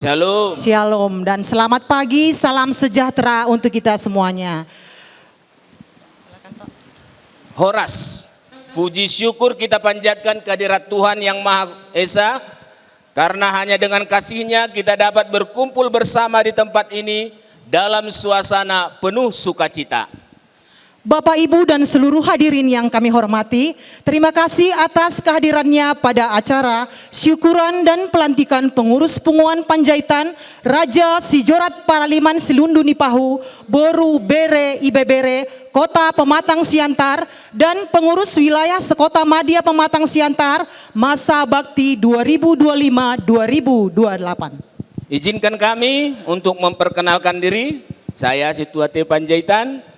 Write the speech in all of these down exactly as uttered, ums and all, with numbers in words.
Shalom. Shalom dan selamat pagi, salam sejahtera untuk kita semuanya. Horas. Puji syukur kita panjatkan kehadirat Tuhan Yang Maha Esa, karena hanya dengan kasih-Nya kita dapat berkumpul bersama di tempat ini dalam suasana penuh sukacita. Bapak, Ibu, dan seluruh hadirin yang kami hormati, terima kasih atas kehadirannya pada acara syukuran dan pelantikan pengurus Punguan Panjaitan Raja Sijorat Paraliman Silundu Nipahu, Boru, Bere, Ibebere, Kota Pematang Siantar, dan pengurus wilayah Sekota Madya Pematang Siantar, masa bakti dua ribu dua lima dua ribu dua delapan. Izinkan kami untuk memperkenalkan diri. Saya Situa T Panjaitan.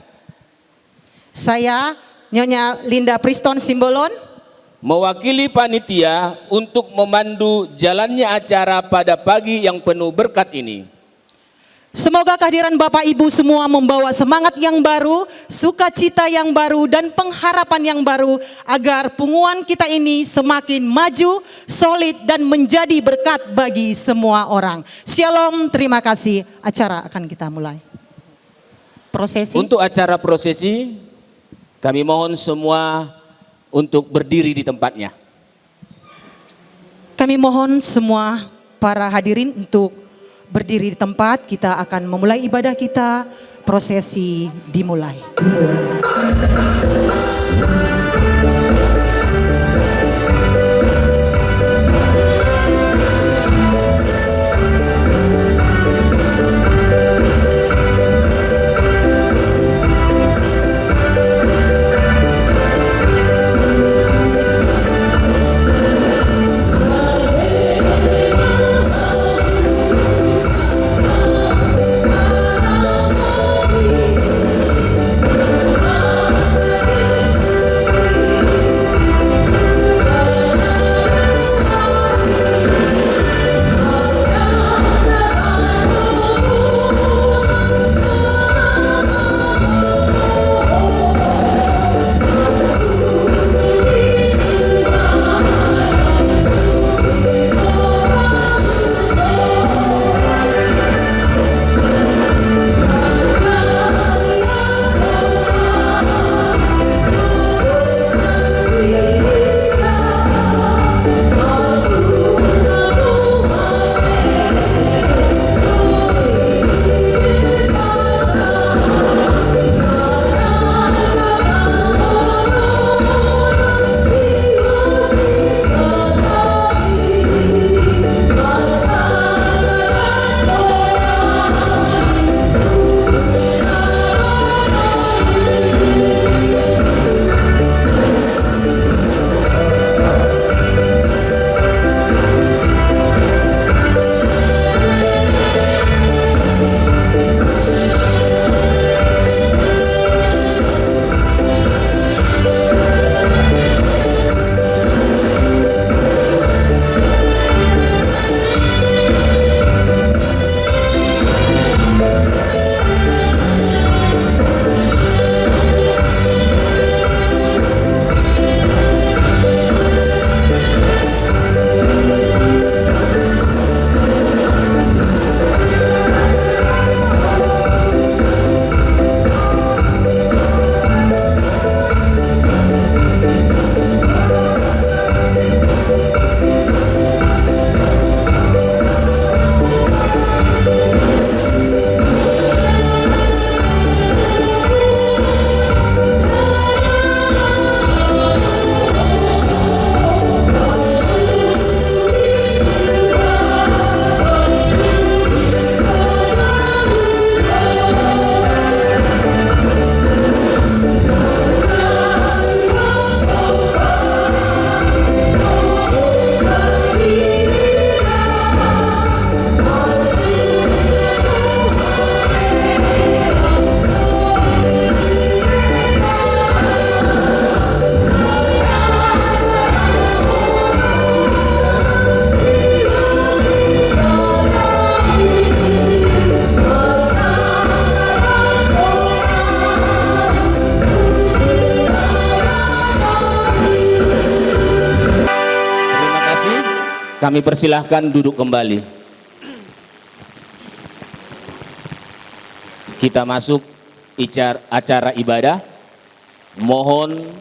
Saya Nyonya Linda Priston Simbolon. Mewakili panitia untuk memandu jalannya acara pada pagi yang penuh berkat ini. Semoga kehadiran Bapak Ibu semua membawa semangat yang baru, sukacita yang baru, dan pengharapan yang baru agar punguan kita ini semakin maju, solid, dan menjadi berkat bagi semua orang. Shalom, terima kasih. Acara akan kita mulai. Prosesi. Untuk acara prosesi, kami mohon semua untuk berdiri di tempatnya. Kami mohon semua para hadirin untuk berdiri di tempat. Kita akan memulai ibadah kita. Prosesi dimulai. Terima kasih. Kami persilahkan duduk kembali. Kita masuk icar-, acara ibadah. Mohon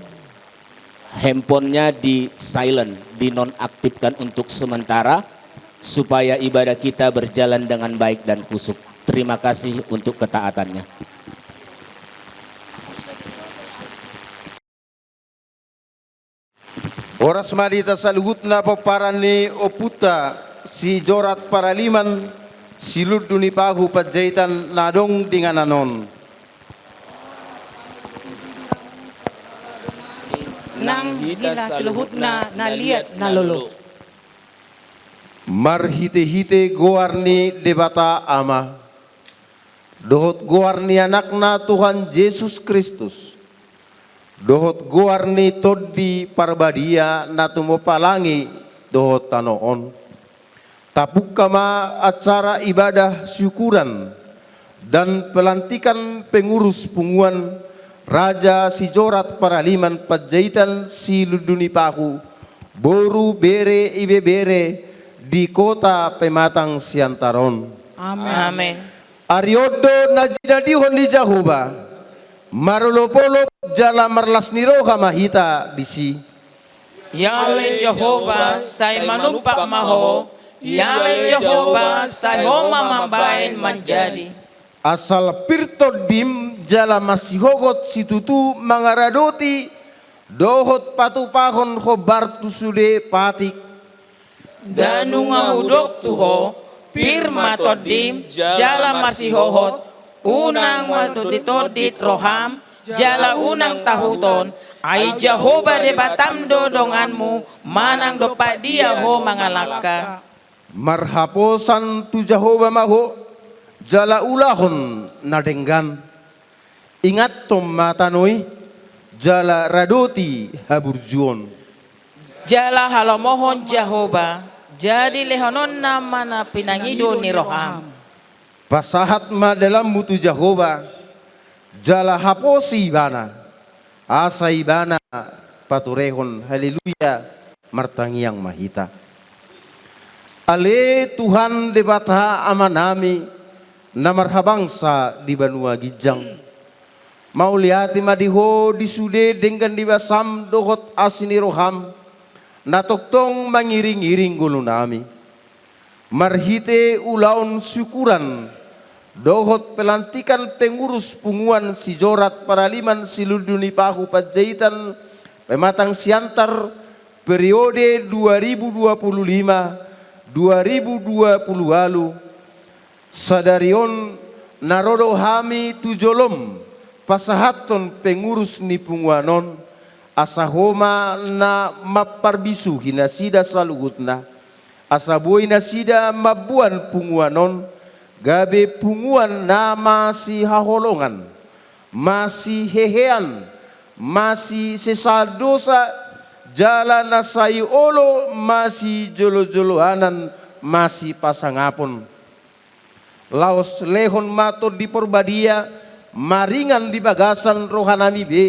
handphonenya di silent, dinonaktifkan untuk sementara, supaya ibadah kita berjalan dengan baik dan kusuk. Terima kasih untuk ketaatannya. Horas ma di hita saluhutna pomparan ni ompunta si Jorat Paraliman, si Lundu ni Pahu Panjaitan na adong di inganan on. Nang hita saluhutna na liat na lolo. Marhitehite goar ni Debata Ama, dohot goar ni Anakna Tuhan Jesus Kristus, dohot goar ni Tondi Parbadia na tumompa langit dohot tano on, tapungka ma acara ibadah syukuran dan pelantikan pengurus punguan Raja Sijorat Paraliman Panjaitan Silunduni Pahu, boru, bere, ibebere di kota Pematang Siantar on. Amen. Amen. Ari on do na jinadihon ni Jahowa, marolopolop jala marlas ni roha ma hita disi. Ialai Jahowa, sai manumpak ma Ho, ialai Jahowa, sai Ho ma mambahen manjadi. Asal pir tondim jala masihohot situtu mangaradoti dohot patupahon hombar tu sude patik. Nda nunga hudok tu ho, pir ma tondim jala masihohot, unang mandonditondit roham, jala unang tahuton, ai Jahowa Debatam do donganmu, manang dompak dia ho mangalangka. Marhaposan tu Jahowa ma ho, jala ulahon na denggan. Ingathon ma tano i, jala radoti haburjuon. Jala halomohon Jahowa, jadi lehononna ma na pinangido ni roham. Pasahat ma dalanmu tu Jahowa, jala haposi Ibana, asa Ibana paturehon. Haleluya, martangiang ma hita. Ale Tuhan Debata Amanami, na marhabangsa di banua ginjang. Mauliate ma di Ho di sude denggan ni basam dohot asi ni roham, na tongtong mangiringiring ngolunami. Marhite ulaon syukuran dohot pelantikan pengurus punguan Sijorat Paraliman Silunduni Pahu Panjaitan Pematang Siantar periode dua ribu dua puluh lima dua ribu dua puluh ualu, sadari on na ro do hami tu jolom pasahathon pengurus ni punguan on, asa Ho ma na mamparbisuhi nasida saluhutna, asa boi nasida mamboan punguan on gabe punguan na masihaholongan, masihehean, masisesaan dosa, jala na sai olo masijolojoloanan, masipasangapon. Laos lehon ma Tondi Parbadia maringan di bagasan rohanami be,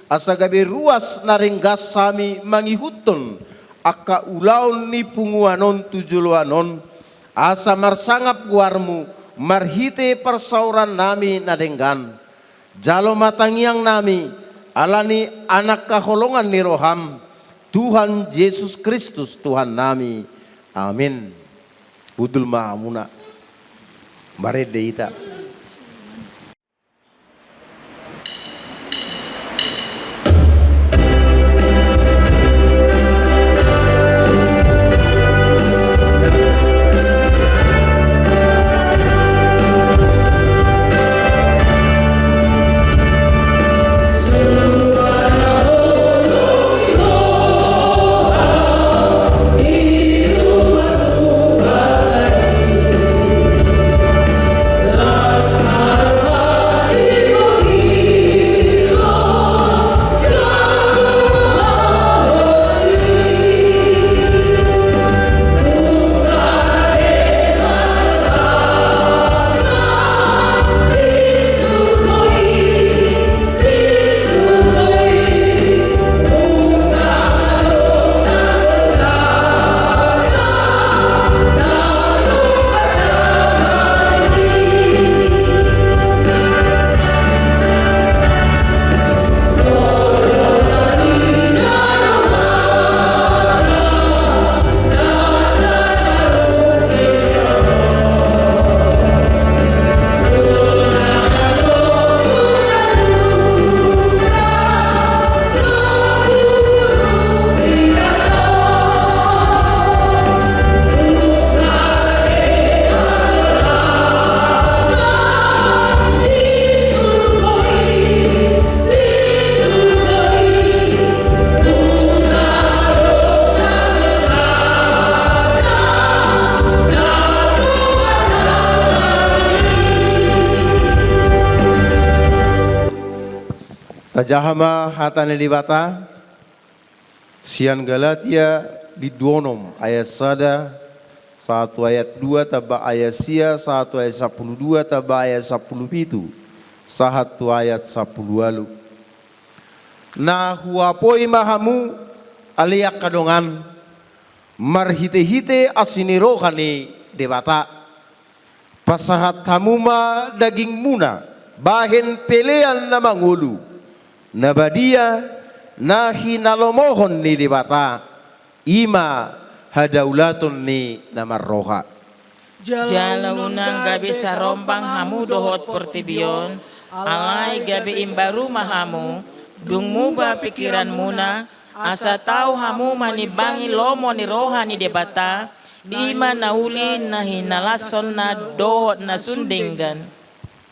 asa gabe ruas na ringgas hami mangihuthon angka ulaon ni punguan on tu joloan on, asa marsangap goarmu marhite parsaorannami na denggan. Jalo ma tangiangnami, ala ni Anak haholongan ni roham, Tuhan Jesus Kristus Tuhannami. Amin. Hundul ma hamuna. Marende hita. Tajaha ma hata ni Debata sian Galatia bindu onom ayat sada sahat tu ayat dua, tamba ayat sia sahat tu ayat sampulu dua, tamba ayat sampulu pitu sahat tu ayat sampulu ualu. Na huapoi ma hamu, ale angka dongan, marhitehite asi ni roha ni Debata. Pasahat hamu ma dagingmuna bahen pelean na mangolu, na badia, na hinalomohon ni Debata, i ma hadaulaton ni na marroha. Jala unang gabe sarombang hamu dohot portibi on, alai gabe imbaru ma hamu, dung muba pingkiranmuna, asa tau hamu manimbangi lomo ni roha ni Debata, i ma na uli, na hinalashonna dohot na sun denggan.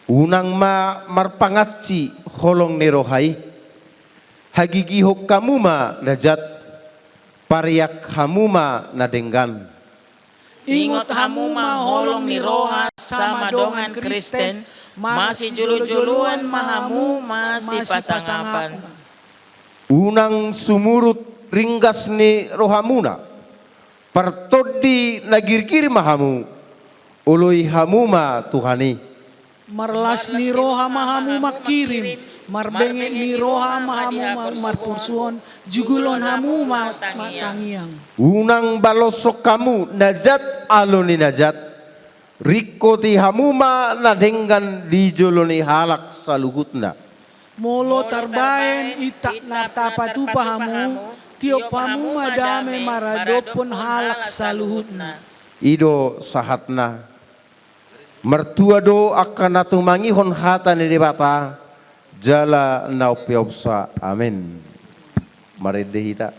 Unang ma marpangansi holong ni roha i. Hagigihon hamu ma na jat, pariak hamu ma na denggan. Ingot hamu ma holong ni roha sama dongan Kristen, masijolojoloan ma hamu masipasangapan. Unang sumurut ringgas ni rohamuna, partondi na girgir ma hamu, oloi hamu ma Tuhan i. Marlas ni roha ma hamu mangkirim, marbenget ni roha ma hamu ma-, marporsuon, jugulon hamu ma-, ma-, tangiang. Unang baloshon hamu na jat alo ni na jat, ringkoti hamu ma na denggan di jolo ni halak saluhutna. Molo tarbahen intak na tapatupa hamu, tiop hamu ma dame maradophon halak saluhutna. I do sahatna. Martua do angka na tumangihon hata ni Debata, jala na umpeopsa. Amen. Marende hita.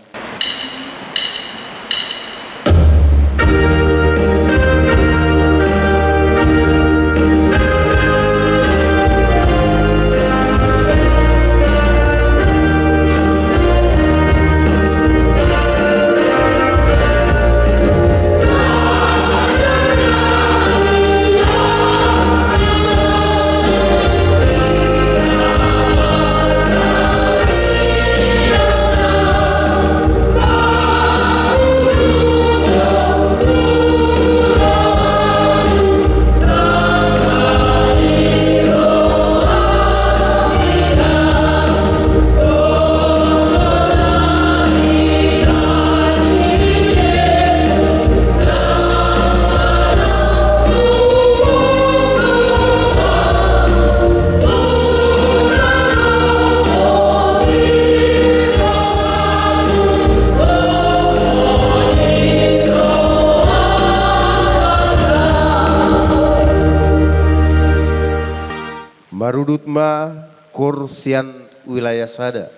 Marudut ma kor sian wilayah sada.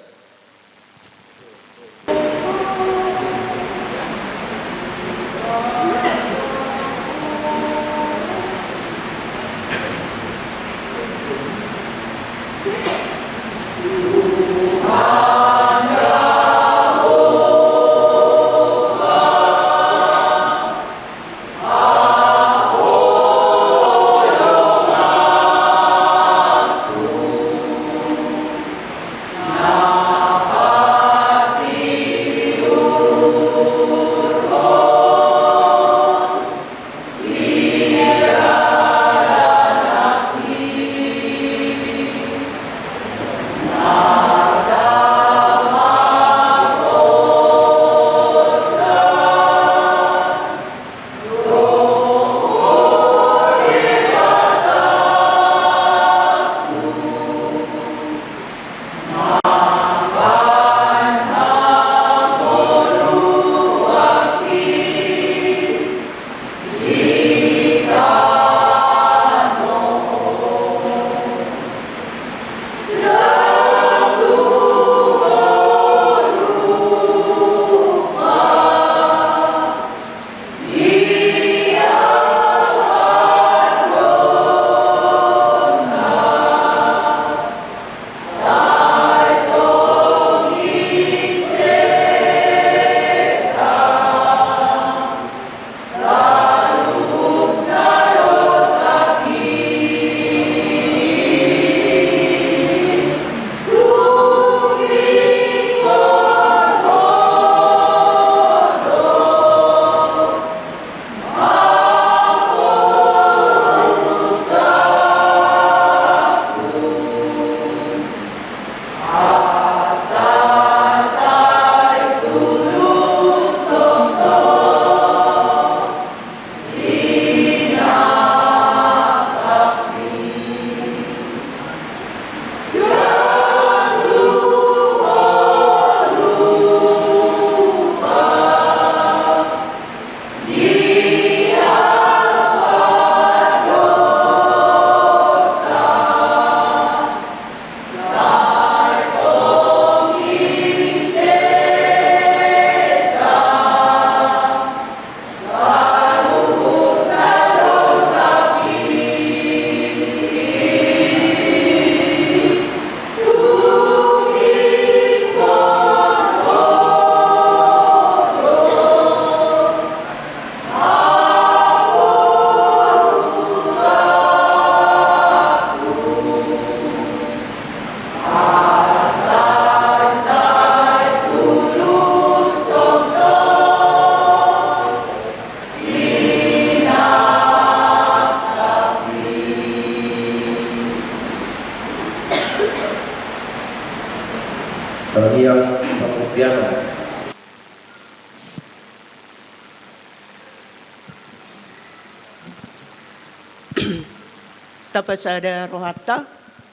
Tapasada rohanta,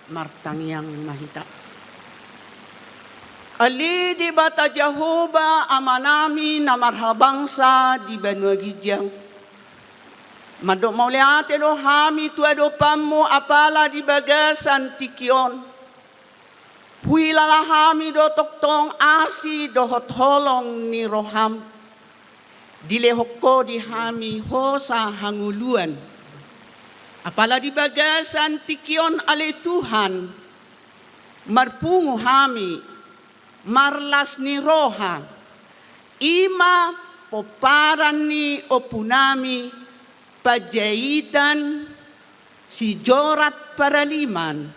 martangiang ma hita. Ale Debata Jahowa, Amanami na marhabangsa di banua ginjang, mandok mauliate do hami tu adopanmu apala di bagasan tingki on. Huhilala hami do tongtong asi dohot holong ni roham. Dilehon ho di hami hosa hangoluan. Apala di bagasan tingki on ale Tuhan, marpungu hami, marlas ni roha, i ma pomparan ni ompunami Panjaitan Sijorat Paraliman,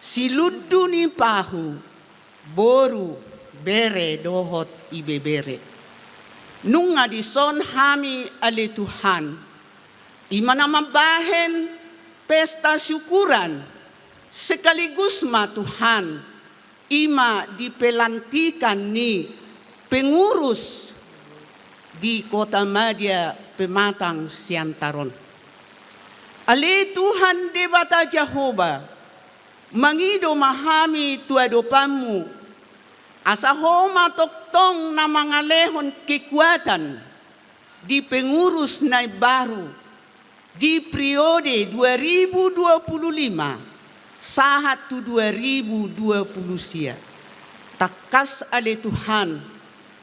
Silundu ni Pahu, boru, bere dohot ibebere. Nunga dison hami ale Tuhan, i ma na mambahen pesta syukuran, sekaligus ma Tuhan, i ma di pelantikan ni pengurus di Kota Madya Pematang Siantar on. Ale Tuhan Debata Jahowa, mangido ma hami tu adopanmu, asa ho ma tongtong na mangalehon kekuatan di pengurus na imbaru di periode dua ribu dua puluh lima sahat tu dua ribu dua puluh sia. Tangkas ale Tuhan,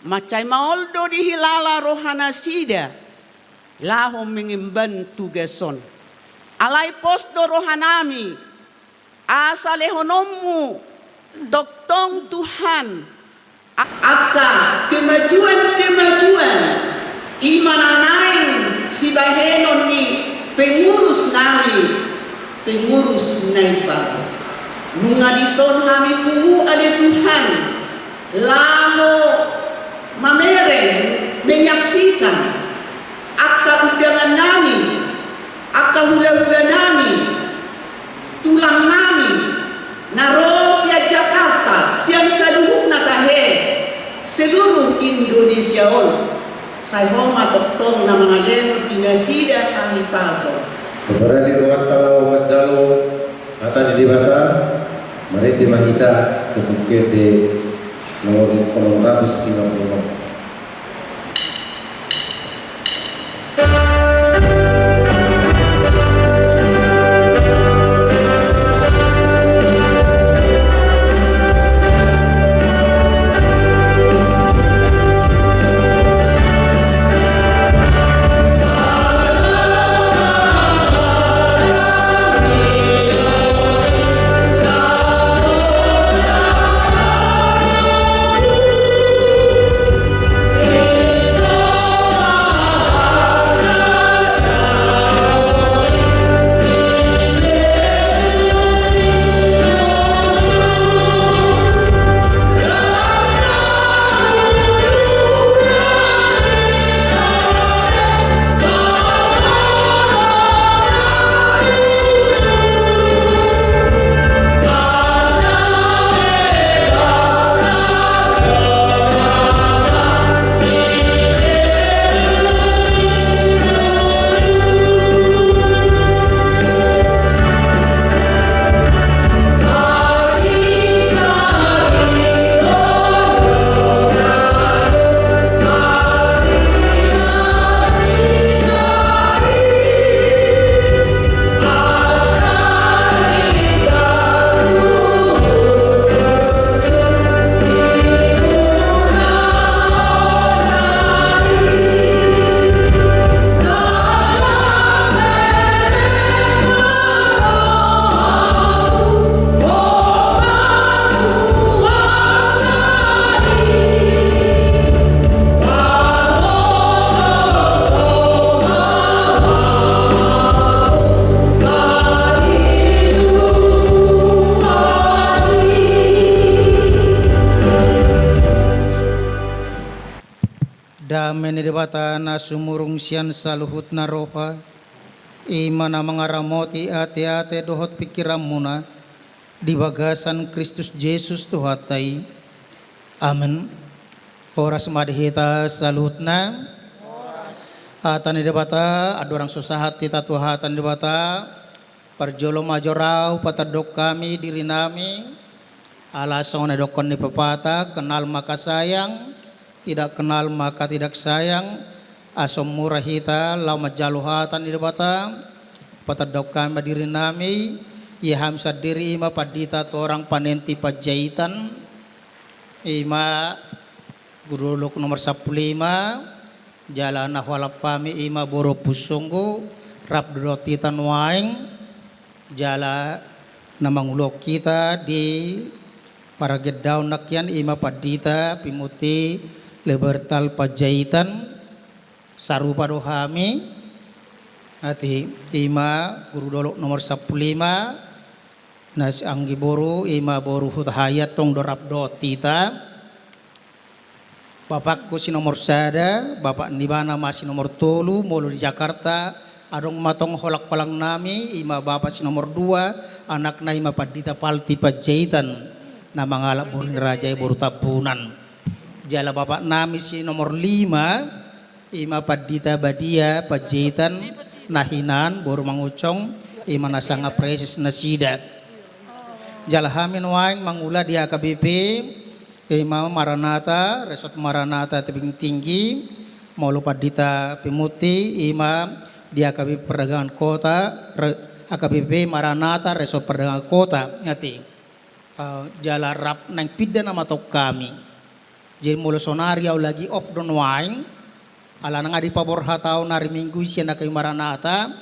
mansai maol do dihilala rohanasida laho mengemban tugas on. Alai pos do rohanami, asa lehononmu tongtong Tuhan, a-, angka kemajuan-kemajuan i ma na naeng sibahenon ni pengurus nami, pengurus na imbaru. Nunga dison hami pungu ale Tuhan, laho mamereng, menyaksikan angka undangan nami, angka hulahula nami, tulang nami, na ro sian Jakarta, sian saluhutna tahe, seluruh Indonesia on. Sai ho ma tongtong na mangalehon di nasida hahipason. Parade rohanta laho manjalo hata ni Debata, marende ma hita tu Buku Ende nomor onom ratus lima puluh onom. Dame ni Debata na sumurung sian saluhutna roha, i ma na mangaramoti ateate dohot pingkiranmuna di bagasan Kristus Jesus Tuhanta i. Amen. Horas ma di hita saluhutna. Hata ni Debata, andorang so sahat hita tu hata ni Debata, Parjolo ma jor ahu patandok hami dirinami, ala songon na didokkon ni pepatah, kenal maka sayang, tidak kenal maka tidak sayang. Asa mura hita laho manjalo hata ni Debata, patandok hami ma dirinami, ia hami sandiri i ma pandita torang panenti Panjaitan, i ma guru dolok nomor sampulu lima, jala na hualap hami i ma boru Pusunggu, rap do dohot hita nuaeng, jala na mangulahon hita di paragendaon nangkian i ma pandita pimuti Libertal Panjaitan, sarupa do hami, ate, i ma guru dolok nomor sampulu lima, na sianggi boru, i ma boru Hutahaean tong do rap dohot hita. Bapakku si nomor sada, bapak ni ibana ma si nomor tolu, molo di Jakarta, adong ma tong holangholang nami, i ma bapak si nomor dua, anakna i ma pandita Palti Panjaitan, na mangalap boru ni raja i boru Tambunan. Jala bapak nami si nomor lima, i ma pandita Badia Panjaitan, na hinan boru Mangunsong, i ma na sanga preses nasida. Jala hami nuaeng mangula di H K B P, i ma Maranatha, Resort Maranatha Tebing Tinggi, molo pandita pimuti, i ma di H K B P Perdagangan Kota, re-, H K B P Maranatha, Resort Perdagangan Kota, ate. Eh, jala rap naeng pinda nama tong hami. Jadi molo sonari ahu lagi off do nuaeng, ala nunga dipaborhat ahu na ari Minggu i sian H K B P Maranatha,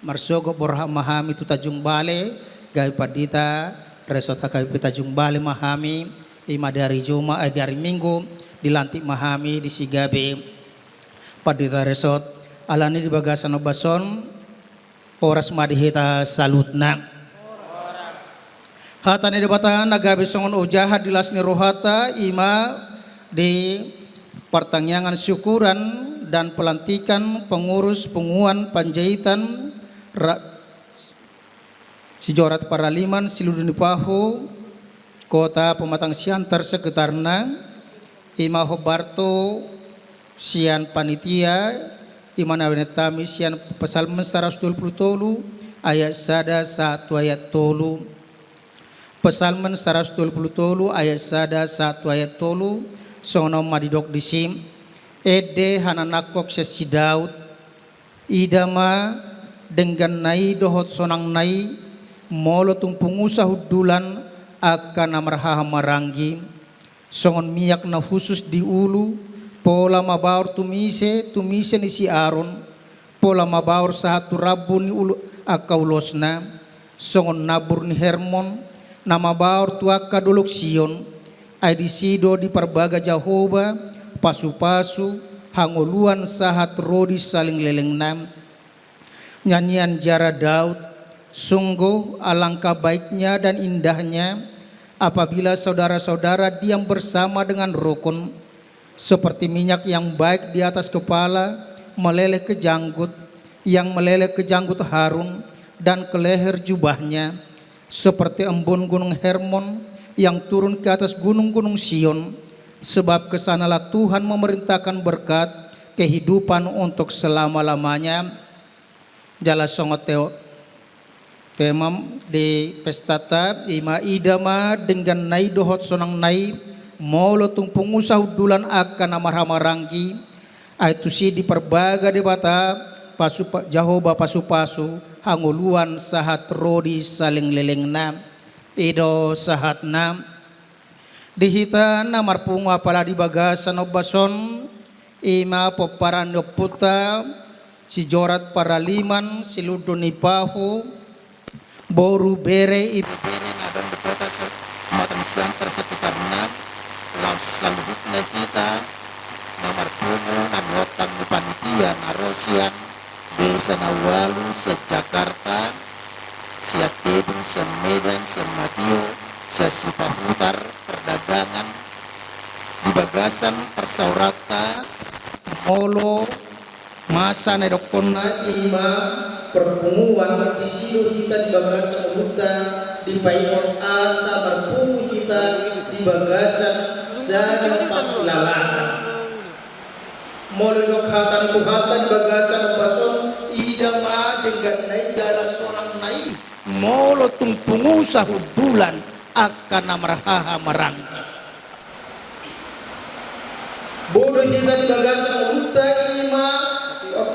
marsogot borhat ma hami tu Tanjung Balai, gabe pandita Resort H K B P Tanjung Balai ma hami, i ma di ari Juma, eh, di ari Minggu, dilantik ma hami disi gabe pandita Resort. Alani di bagasan ombas on, horas ma di hita saluhutna. Hata ni Debata na gabe songon ojahan di las ni rohanta, i ma di partangiangan syukuran dan pelantikan pengurus punguan Panjaitan ra-, Sijorat Paraliman, Siludu ni Pahu, Kota Pematang Siantar sekitarna, i ma hombar tu sian panitia, i ma na binahen hami sian Psalmen saratus dua pulu tolu ayat sada sahat tu ayat tolu. Psalmen saratus dua pulu tolu ayat sada sahat tu ayat tolu, songon on ma didok disi: Ende hananangkon sian si Daud, ida ma dengganna i dohot sonangna i, molo tung pungusa hundulan angka na marhahamaranggi, songon miak na hushus di ulu, pola mabaor tumise, tumise ni si Aron, pola mabaor sahat tu rambu ni ulu angka ulosna, songon nambur ni Hermon, na mabaor tu angka dolok Sion, ai disi do diparbaga Jahowa pasupasu hangoluan sahat ro di salelenglelengna. Nyanyian Jara Daud. Sungguh, alangkah baiknya dan indahnya apabila saudara-saudara diam bersama dengan rukun, seperti minyak yang baik di atas kepala, meleleh ke janggut, yang meleleh ke janggut Harun, dan ke leher jubahnya, seperti embun gunung Hermon yang turun ke atas gunung-gunung Sion, sebab ke sanalah Tuhan memerintahkan berkat kehidupan untuk selama-lamanya. Jala songon teo-, tema di pestanta, i ma ida ma dengganna i dohot sonangna i, molo tung pungusa hundulan angka na marhahamaranggi, ai tusi diparbaga Debata pasupa-, Jahowa pasupasu hangoluan sahat ro di salelenglelengna. I do sahatna. Di hita na marpungu apala di bagasan ombas on, i ma pomparan ni ompunta, Sijorat Paraliman, Siludu ni Pahu, boru, bere, ibebere na adong di kota se-, Pematang Siantar sekitarna, laos saluhutna hita na marpungu na niontang ni panitia na ro sian desa na ualu, sian Jakarta, sian Tebing, sian Medan, sian Matio, sian Sipahutar, Perdagangan, di bagasan parsaoranta, molo masa na didokkonna i ma perpunguan, disi do hita di bagasan ngolunta dipaingot asa marpungu hita di bagasan sada pangkilalaan. Molo didok hata ni Tuhanta di bagasan ombas on, ida ma dengganna i jala sonangna i. molo tung pungu sahundulan angka na marhahamaranggi. Boi do hita di bagasan ngolunta i ma,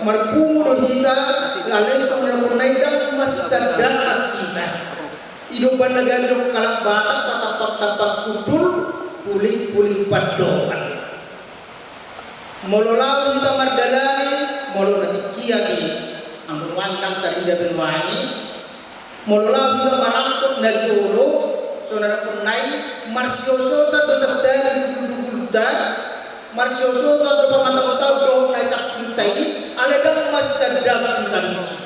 marpungu do hita, alai songon na nidok i ndang masitandaan hita. I do umbahen na gabe didok halak Batak, patampak-tampak hundul, puling-puling pandohan. Molo laho hita mardalani, molo na tingki i, anggo nuaeng ndang tarida be nuaeng i, molo laho hita marangkup na jolo, songon na nidok i, marsiosotan do sandari hundul-hundulta, marsiosotan do pamatang-patang dohot na isangkupta i, alai ndang masitandaan hita disi.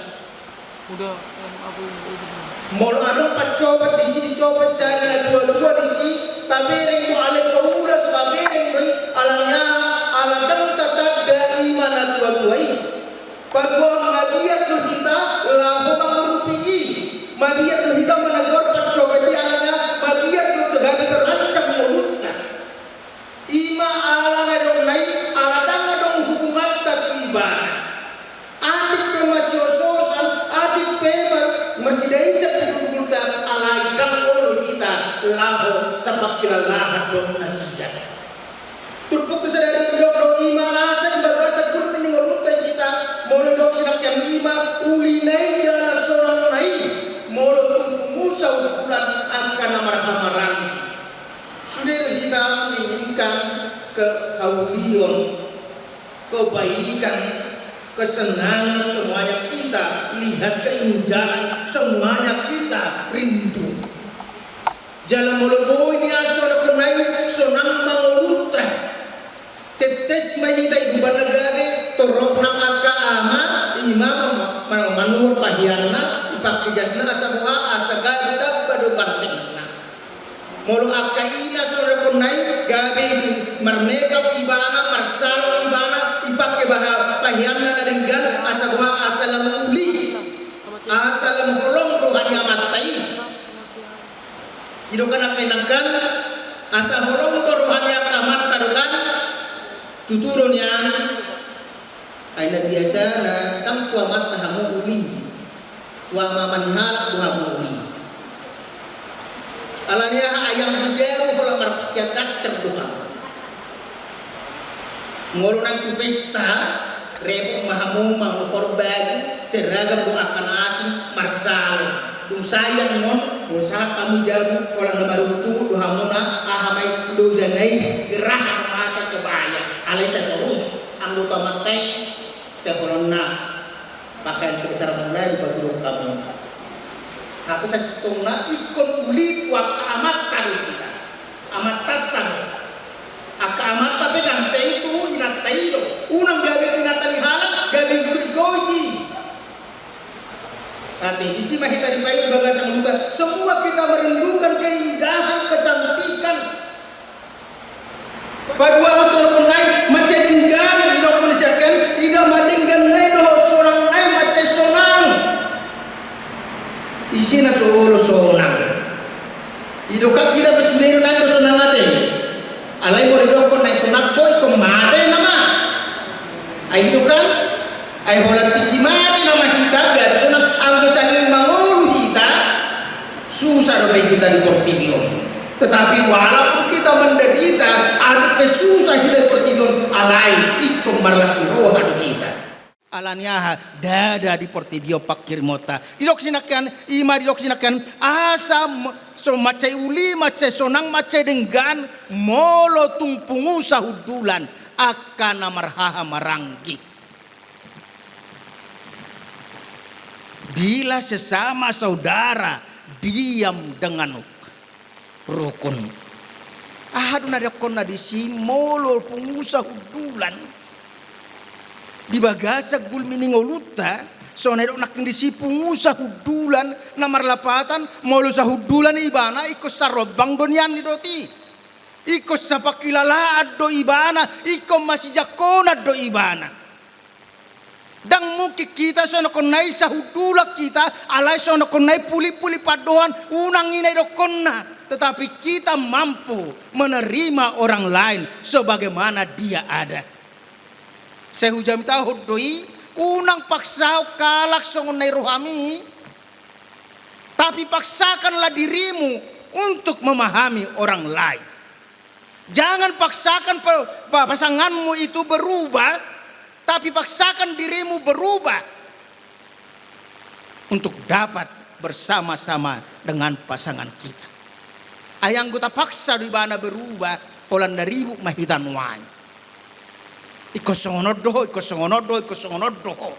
Udah, yang apa yang udah? Molo adong pancopot disi, dicopot sada na tua-tua disi, tabereng do, alai paula so tabereng do i, alani aha? Ala ndang tatanda i ma na tua-tua i. Paboa mabiar do hita laho mangurupi i, mabiar do hita manegor pancopot i, alani aha? Mabiar do gabe terancam ngolunta. I ma ala na nidokna i, ala ndang adong hubunganta tu ibana. Atik pe marsiosotan, atik pe mar-, marsidaisan hundulta, alai ndang olo hita laho sapangkilalahan dohot nasida. Turpuk sadari didok do i ma asa di bagasan gulmit ni ngolunta hita, molo didok sinangkaning i ma, uli na i jala sonang na i, molo tung pungu sahundulan angka na marhahamaranggi. Sude do hita menginginkan kehaulion, kebaikan, kesenangan, semuanya kita lihat keindahan, semuanya kita rindu. Jala molo boi nian sonang na i, sonang ma ngolunta. Tetes ma hita i, umbahen na gabe torop nang angka ama, i ma ma-, ma-, manuhor paheanna, ipangke jasna asa boha, asa gabe tamba do gantengna. Molo angka ina sonang na i, gabe marmekap ibana, marsalon ibana, ipangke baha-, paheanna na denggan, asa boha, asa lam uli, asa lam holong roha ni amanta i. I do kan angka inang kan, asa holong do roha ni angka amanta do kan, tutu do nian. Ai na biasana ndang tu amanta hamu uli, tu ama-ama ni halak do hamu uli. Alani aha? Ayam di jabu holan marpakaian daster do hamu. Molo naeng tu pesta, repot ma hamu manguhor baju seragam dohot angka na asing marsalon. Dung sae annon, molo sahat hamu jabu, holan na marungut-ungut do hamuna, aha ma i, lojana i, gerah ma angka kebaya. Alai sai torus, anggo tu amanta i, sai holan na pakaian kebesaran mulai dipatuduhon hamu. Hape sasintongna ingkon uli tu angka amanta do hita. Amantanta do. Angka amanta pe ganteng tu inanta i do. Unang gabe tu inanta ni halak, gabe ingkon i. Tapi disi ma hita dipaingot bagasan ngolunta. Semua kita merindukan keindahan, kecantikan. Paduahon sonang na i mansai denggan, didok ni si Aken, ida ma denggan na i dohot sonang na i mansai sonang. Ise na so olo sonang? Didok kan hita pe sude na i sonang ate. Alai molo didokkon na i sonang, boi ingkon mate nama. Ai i do kan? Ai holan tingki mate nama hita, gabe sonang. Anggo saleleng mangolu hita, susah dope hita di portibi on. Tetapi walaupun kita menderita, atik pe susah hita di portibi on, alai ingkon marlas ni roha do hita. Alani aha? Ndada di portibi on pangkirimonta. Didok sinangkaning i ma, didok sinangkaning i, asa m-, so mansai uli, mansai sonang, mansai denggan, molo tung pungu sahundulan angka na marhahamaranggi. Bila sesama saudara diam dengan rukun. Aha do na didokkonna disi? Molo pungu sahundulan di bagasan gulmit ni ngolunta, songon na didok nangkin disi, pungu sahundulan na marlapatan, molo sahundulan ibana ingkon sarombang do nian, didok i. Ingkon sapangkilalaan do ibana, ingkon masijangkonan do ibana. Ndang mungkin hita songon na i sahundulan hita, alai songon na i puling-puling pandohan, unang i na didokkonna. Tetapi kita mampu menerima orang lain sebagaimana dia ada. Sai hujamitahon do i, unang paksahon halak songon na i rohami. Tapi paksakanlah dirimu untuk memahami orang lain. Jangan paksakan pe-, pa-, pasanganmu itu berubah, tapi paksakan dirimu berubah untuk dapat bersama-sama dengan pasangan kita. Ai anggo tapaksa do ibana berubah, holan na ribut ma hita nuaeng. Ingkon songon on do ho, ingkon songon on do ho, ingkon songon on do ho.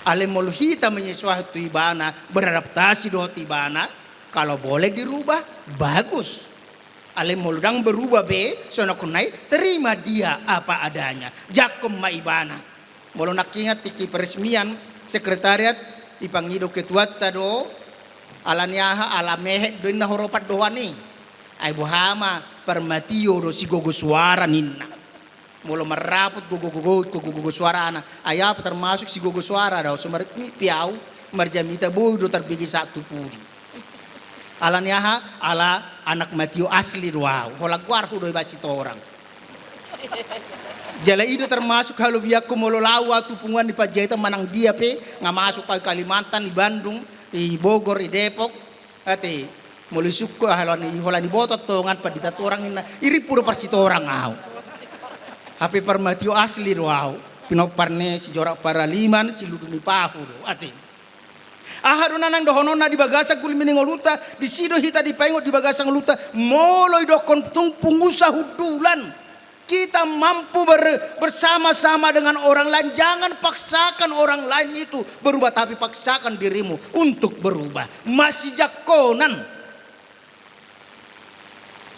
Alai molo hita menyesuaikan tu ibana, beradaptasi dohot ibana, kalau boleh dirubah, bagus. Alai molo ndang berubah be, songon nai, terima dia apa adanya. Jangkon ma ibana. Molo nangkin tingki peresmian sekretariat, dipangido ketuanta do, ala ni aha, ala mehet do inna horopan dohoan i. Ai boha ma, parmatio do sigogo suara ninna. Molo marrapot gogo-gogo, gogo-gogo suarana. Ai au pe termasuk sigogo suara do, so mar-, ni pe au, marjamita boi do tarbege sahat tu pudi. Ala ni aha, ala anak Matio asli do au. Holan goarhu do iba Sitorang. Jala i do termasuk halobianku molo laho au tu punguan ni Panjaitan manang dia pe, nga masuk au i Kalimantan, i Bandung, i Bogor, i Depok. Ate, molo isungkun, ah, holan i, holan iboto tongan pandita torang inna, i rimpu do parsitorang au. Hape parmatio asli do au. Pinompar ni si Jorak Paraliman, si Ludu ni Pahu do. Ate. Aha do na naeng dohononna di bagasan gulmi ni ngolunta, disi do hita dipaingot di bagasan ngolunta, molo idokkon tung pungusa hundulan. Kita mampu ber-, bersama-sama dengan orang lain. Jangan paksakan orang lain itu berubah, tapi paksakan dirimu untuk berubah. Masijangkonan.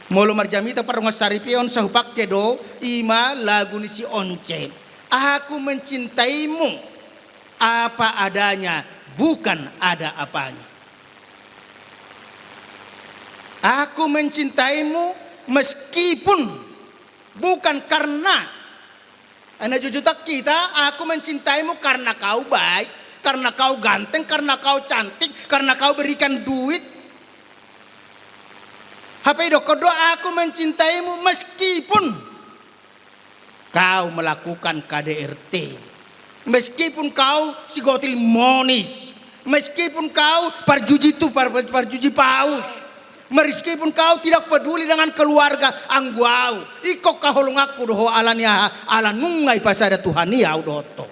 Molo marjamita pardongansaripeon, sai hupangke do, ima lagu ni si Once. Aku mencintaimu apa adanya, bukan ada apanya. Aku mencintaimu meskipun bukan karena. Ai na jujur hita, aku mencintaimu karena kau baik, karena kau ganteng, karena kau cantik, karena kau berikan duit. Hape idokkon do, aku mencintaimu meskipun kau melakukan K D R T, meskipun kau sigotil monis, meskipun kau parjuji tu-, par-, par-, parjuji paus, meskipun kau tidak peduli dengan keluarga, anggo au, ingkon haholonganku do ho, ala ni aha, ala nunga dipasada Tuhan i au dohot ho.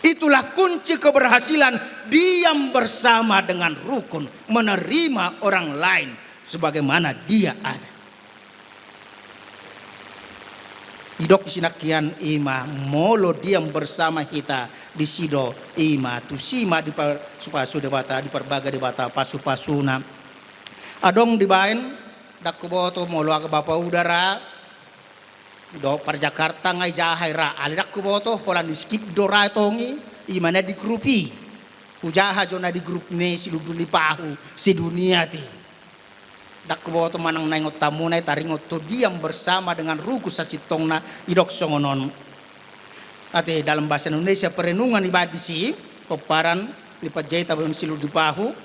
Itulah kunci keberhasilan, diam bersama dengan rukun, menerima orang lain sebagaimana dia ada. Didok sinangkinan ima, molo diam bersama hita, disi do ima, tusi ma dipasupasu Debata, diparbaga Debata pasupasuna. Adong dibaen, ndang huboto molo angka bapa uda ra, dohot par Jakarta nga ijaha i ra, alai ndang huboto, holan di-skip do ra tong i, ima na di grup i. Hujaha jo na di grup ni si Ludu ni Pahu sedunia ate. Ndang huboto manang na ingot hamu na i, taringot tu diam bersama dengan rukun sasintongna, didok songon on. Ate, dalam bahasa Indonesia, perenungan iba disi, pomparan ni Panjaitan dohot si Ludu ni Pahu.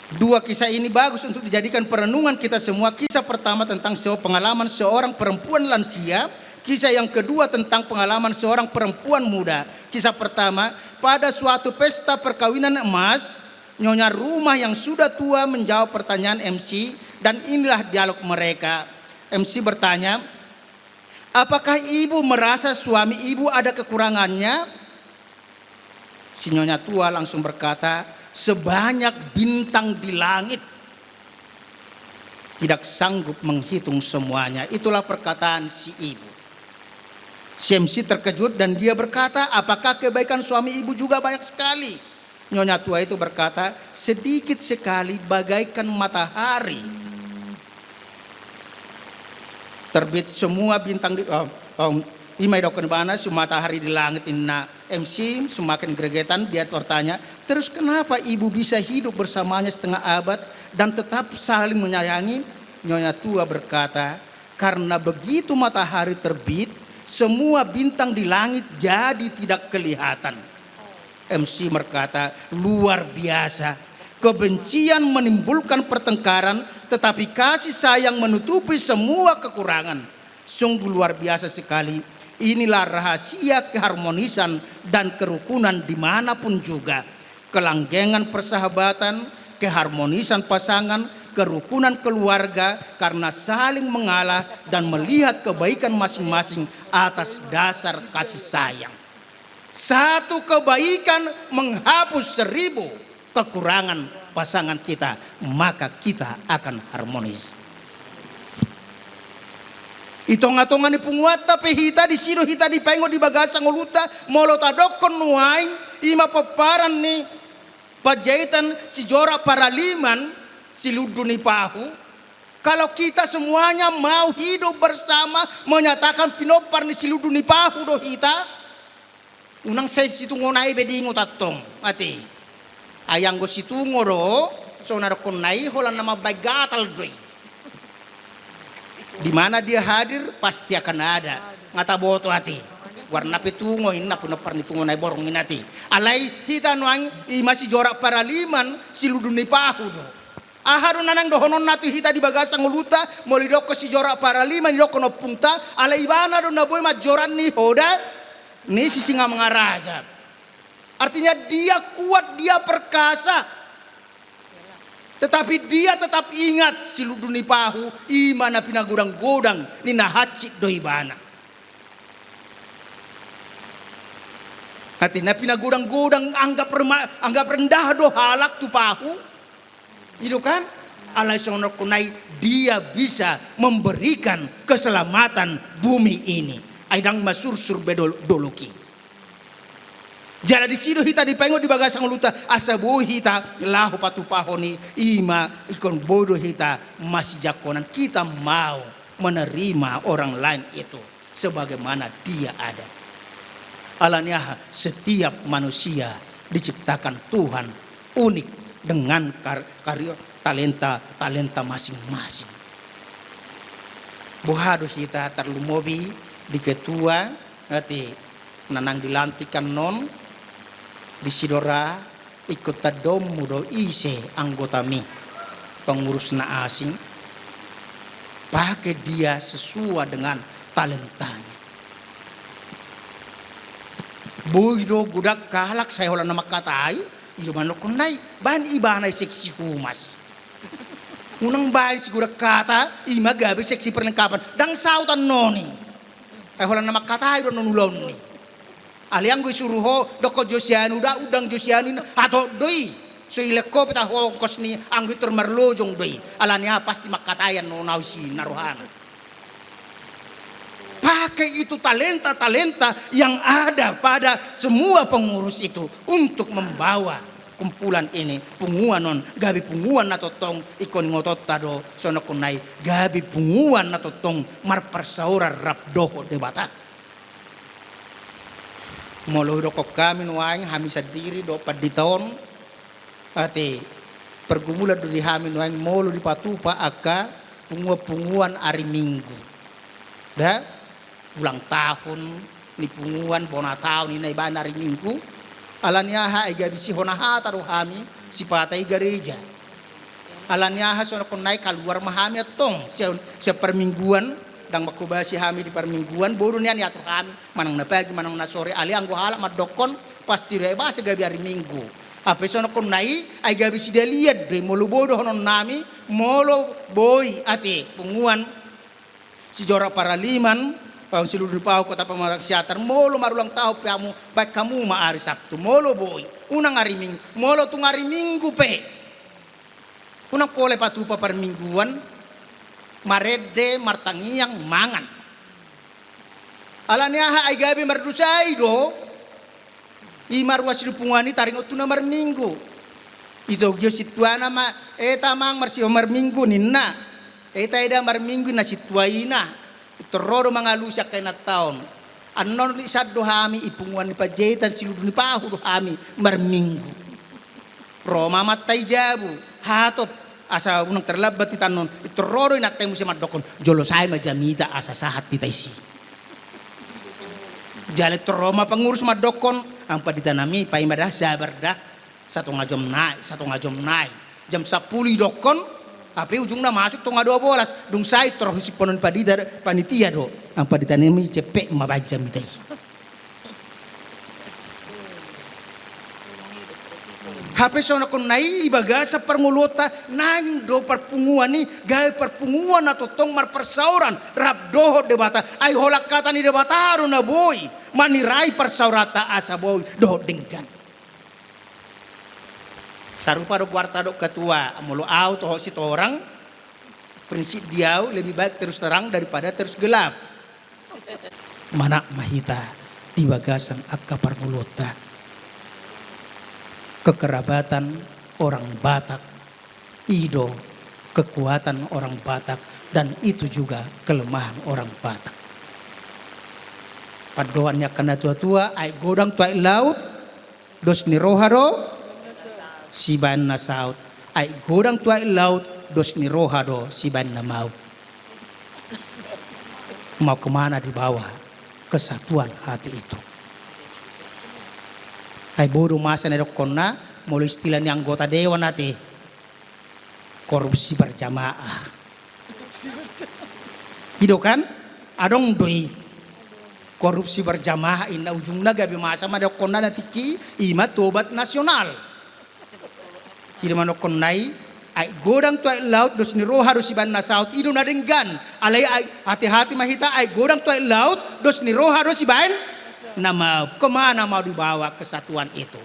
Dua kisah ini bagus untuk dijadikan perenungan kita semua. Kisah pertama tentang se-, pengalaman seorang perempuan lansia. Kisah yang kedua tentang pengalaman seorang perempuan muda. Kisah pertama, pada suatu pesta perkawinan emas, nyonya rumah yang sudah tua menjawab pertanyaan M C, dan inilah dialog mereka. M C bertanya, "Apakah ibu merasa suami ibu ada kekurangannya?" Si nyonya tua langsung berkata, "Sebanyak bintang di langit, tidak sanggup menghitung semuanya." Itulah perkataan si ibu. Si M C terkejut dan dia berkata, "Apakah kebaikan suami ibu juga banyak sekali?" Nyonya tua itu berkata, "Sedikit sekali, bagaikan matahari terbit semua bintang di," oh, oh, ima didok ibana, "semua matahari di langit," ninna M C, semakin gregetan, dia bertanya, "Terus kenapa ibu bisa hidup bersamanya setengah abad dan tetap saling menyayangi?" Nyonya tua berkata, "Karena begitu matahari terbit, semua bintang di langit jadi tidak kelihatan." M C berkata, "Luar biasa. Kebencian menimbulkan pertengkaran, tetapi kasih sayang menutupi semua kekurangan. Sungguh luar biasa sekali. Inilah rahasia keharmonisan dan kerukunan di mana pun juga. Kelanggengan persahabatan, keharmonisan pasangan, kerukunan keluarga karena saling mengalah dan melihat kebaikan masing-masing atas dasar kasih sayang. Satu kebaikan menghapus seribu kekurangan pasangan kita, maka kita akan harmonis. Di tonga-tonga ni punguanta pe hita, disi do hita dipaingot di bagasan ngolunta, molo tadokkon nuaeng, i ma pomparan ni Panjaitan Sijorak Paraliman, Silundu ni Pahu. Kalau kita semuanya mau hidup bersama, menyatakan pinompar ni Silundu ni Pahu do hita, unang sai Situngo nai be diingot antong, ate. Ai anggo Situngo do, so na dokkon nai holan na mambaen gatal do i. Di mana dia hadir, pasti akan ada. Nga taboto, ate. Goarna pe Tungo, inna pinompar ni Tungo nai borngin, ate. Alai hita nuaeng, i ma Sijorak Paraliman, Silundu ni Pahu do. Aha do na naeng dohononna tu hita di bagasan ngolunta, molo didokkon Sijorak Paraliman, didokkon ompungta, alai ibana do na boi manjorat ni hoda ni Sisingamangaraja. Artinya dia kuat, dia perkasa. Tetapi dia tetap ingat Silundu ni Pahu, i ma na pinagodang-godang ni na hansit do ibana. Ate, na pinagodang-godang, anggap rema-, anggap rendah do halak tu Pahu. I do kan? Alai songon nai dia bisa memberikan keselamatan bumi ini. Ai ndang masursur be dol-, dolok i. Jala disi do hita dipaingot di bagasan ngolunta, asa boi hita laho patupahon i, i ma ingkon boi do hita masijangkonan, kita mau menerima orang lain itu sebagaimana dia ada. Alani aha? Setiap manusia diciptakan Tuhan unik dengan kar-, karya talenta-talenta masing-masing. Boha do hita tarlumobi di ketua, ate, na naeng dilantik annon, disi do ra, ingkon tandaonmu do ise anggotami, pengurus na asing, pakai dia sesuai dengan talentanya. Boi do godang halak sai holan na mangkatai, i do mandokkon nai, baen ibana i seksi humas. Unang baen sigodang hata, i ma gabe seksi perlengkapan. Ndang saut annon i. Ai holan na mangkatai do annon ulaon ni. Alai anggo isuru ho, dokkon jo sianu da, undang jo sianu, hatop do i. So ilehon ho pe tahu ongkos ni, anggo i tor marlojong do i. Alani aha? Pasti mangkatai annon ahu isi na rohana. Pakai itu talenta-talenta yang ada pada semua pengurus itu untuk membawa kumpulan ini, punguan on, gabe punguan na tongtong ingkon ingotonta do, songon nai gabe punguan na tongtong marparsaoran rap dohot Debata. Molo hudokkon hami nuaeng, hami sandiri dohot pandita on, ate, pergumulan do di hami nuaeng molo dipatupa angka punguan-punguan ari Minggu. Da, ulang tahun ni punguan, bona taon, ninna, ibaen ari Minggu. Alani aha? Ai gabe sihona hata do hami sipata i gareja. Alani aha? Songon nai kaluar ma hami antong sian, sian parmingguan, ndang manghobasi hami di parmingguan, boi do nian diatur hami, manang na pagi, manang na sore, alai anggo halak mandokkon pasti do i, ba sai gabe ari Minggu. Hape songon nai, ai gabe sidalian do i molo boi dohonon nami, molo boi, ate, punguan Sijorak Paraliman, Pahu, Silundu ni Pahu, Kota Pematang Siantar, molo marulang tahun pe hamu, baen hamu ma ari Sabtu, molo boi, unang ari Minggu, molo tung ari Minggu pe. Unang pola patupa parmingguan, marende, martangiang, mangan. Alani aha? Ai gabe mardosa i do. I ma ruas ni punguan i taringot tu na marminggu. Itogi do sintuana ma, "Eta amang, marsipa marminggu," ninna. "Eta eda marminggu," ninna sintua i na. Pintor ro do mangalusi angka inanta on. Annon isan do hami, i punguan ni Panjaitan Silundu ni Pahu do hami marminggu. Ro ma amanta i jabu, hatop, asa unang terlambat hita annon. Pintor ro do inanta i muse mandokkon, "Jolo sae ma jamita asa sahat hita disi." Jala pintor ro ma pengurus mandokkon, "Amang pandita nami, paima da, sabar da. Satonga jom nai, satonga jom nai." Jam sampulu idokkon, Hape ujungna masuk tonga dua bolas, dung sai torus siponon panitia, panitia do. Nang panitia nami cepe ma baen jamita i. Hape songon na i di bagasan parngoluonta, naeng do parpunguan i gabe parpunguan na tongtong marparsaoran rap dohot Debata. Ai holan hata ni Debata do na boi manirai parsaoranta asa boi dohot denggan. Sarupa do goarta do ketua, molo au toho Sitorang, prinsip di au lebih baik terus terang daripada terus gelap. Manat ma hita di bagasan angka parngoluonta. Kekerabatan orang Batak, i do kekuatan orang Batak, dan itu juga kelemahan orang Batak. Pandohan ni angka na tua-tua, aek godang tu aek laut, dos ni roha do sibaen na saut. Aek godang tu aek laut, dos ni roha do sibaen na maut. Mau kemana dibawa kesatuan hati itu? Ai boi do masa na didokkonna, molo istilah ni anggota dewan ate, korupsi berjamaah. I do kan? Adong do i. Korupsi berjamaah, inna ujungna gabe masa ma didokkonna na tingki, i ma tobat nasional. I do mandokkon na i, aek godang tu aek laut, dos ni roha do sibaen na saut, i do na denggan. Alai aek, hati-hati ma hita, aek godang tu aek laut, dos ni roha do sibaen na maut. Kemana mau dibawa kesatuan itu?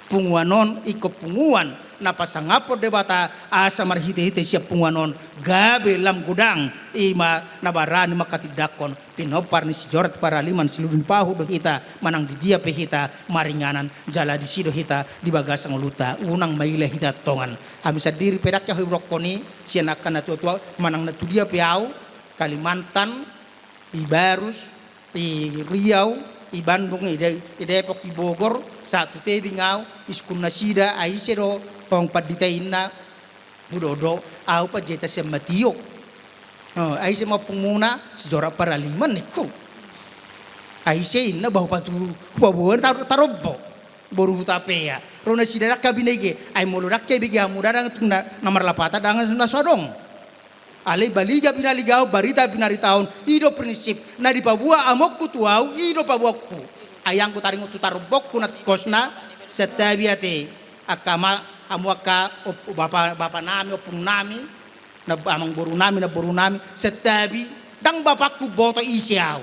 Punguan on ingkon punguan na pasangaphon Debata, asa marhite-hite sian punguan on gabe lam godang, i ma na barani manghatindanghon pinompar ni si Jorad Paraliman, si Lulun Pahu do hita, manang di dia pe hita maringanan, jala disi do hita di bagasan ngolunta, unang maila hita tongan. Hami sandiri pe ndang hea hudokkon i sian angka na tua-tua, manang na tu dia pe au, Kalimantan, i Barus, i Riau, i Bandung, i De-, i Depok, i Bogor, sahat tu Tebing au, isungkun nasida, ai ise do hong pandita inna, hudodo, au panjaitan sian Matio. O, ai ise ma ompungmuna, si Jorad Paraliman ningku. Ai ise inna, bah, patu, paboa tar-, tarombo. Boru Hutapea. Ro nasida ndang hea binege, ai molo ndang hea bege hamu ndang tung na, na marlapatan ndang na so adong. Alai baliga binaligahon, barita binaritaon, i do prinsip na dipaboa amongku tu au, i do paboaonku. Ai anggo taringot tu tarombongku na tingkosna, santabi ate, angka ma, hamu angka op-, bapa, bapa nami, ompung nami, na amangboru nami, namboru nami, santabi, ndang bapakku umboto ise au.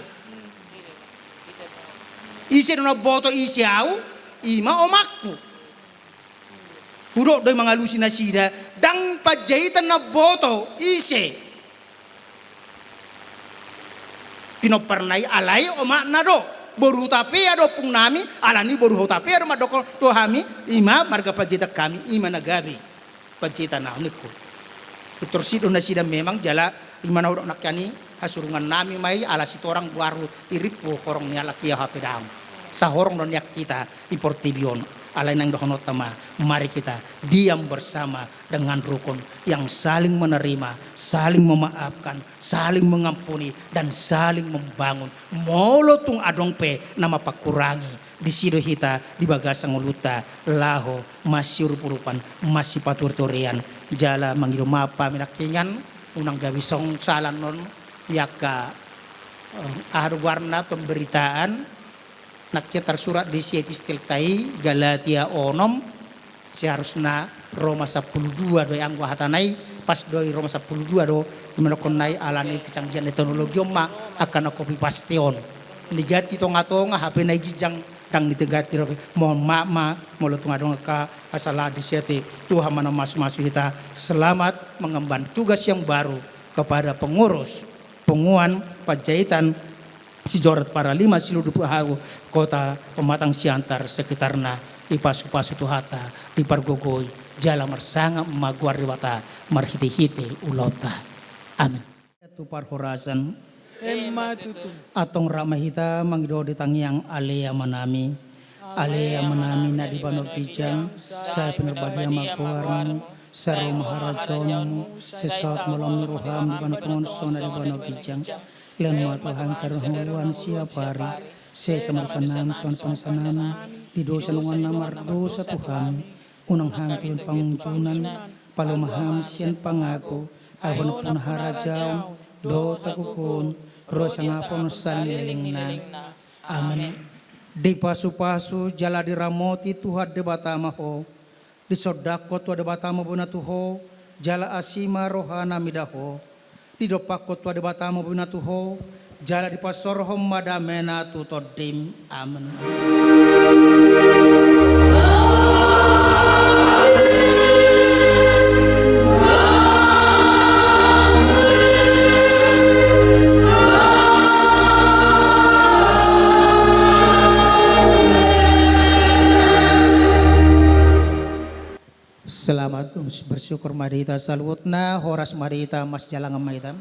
Ise do na umboto ise au, i ma omakku. Hudok do i mangalusi nasida, ndang panjaitan na umboto ise pinomparna i, alai omakna do. Boru Hutapea do ompung nami, alani boru Hutapea do mandokkon tu hami, i ma marga panjaitan hami, i ma na gabe panjaitan au ningku. Pintor sidok nasida memang jala i ma na hudok nangkin i, hasurungan nami ma i, ala Sitorang do ahu, irimpu horong ni halak i, au hape daong. Sahorong do nian hita di portibi on. Alai naeng dohononta ma, mari kita diam bersama dengan rukun yang saling menerima, saling memaafkan, saling mengampuni, dan saling membangun. Molo tung adong pe na mamangkurangi, disi do hita di bagasan ngolunta laho masiurup-urupan, masipature-turean, jala mangido maaf hami nangkiningan, unang gabe songsalan on, i angka, eh, aha do goarna, pemberitaan, nangkin tarsurat disi epistelta i, Galatia onom, seharusna Roma sampulu dua do i anggo hatana i, pas do i Roma sampulu dua do, i mandokkon na i alani kecanggihan ni teknologi on ma, angka na copy paste on. Niganti tonga-tonga, hape na i ginjang, ndang niganti dope. Mohon maaf ma, molo tung adong angka hasalahan disi ate, Tuhan ma na mamasu-masu hita. Selamat mengemban tugas yang baru kepada pengurus, punguan, panjaitan, si Jorad Paraliman, si Lulun Pahu, Kota Pematang Siantar, sekitarna, dipasu-pasu Tuhanta, dipargogoi, jala marsangap ma goar ni Debata, marhite-hite ulaonta. Amin. Tu parhorasan. Emma tutu. Antong rap ma hita mangido di tangiang Ale Amanami. Ale Amanami na di banua ginjang, sai pinarbadia ma goarmu, sai ro ma harajaonmu, sai saut ma lomo ni roham di banua tonga on songon na di banua ginjang. Lehon ma tu hami sadari on hangoluan siapari, sesa ma dosanami songon pangesanami di dosa ni dongan na mardosa tu hami. Unang hami togihon pangunjunan, Paluahon ma hami sian pangago, ai honom tu harajaon dohot hagogoon, ro sangapon saleleng na. Amen. Dipasupasu jala diramoti Tuhan Debata ma ho. Disondangkon Tuhan Debata ma bohina tu ho, jala asi ma rohana mida ho. Didompakkon Tuhan Debata ma bohina tu ho, jala dipasaorhon ma damena tu tondim. Amen. Selamat bersyukur ma di hita saluhutna, horas ma di hita, marsijalangan ma hita.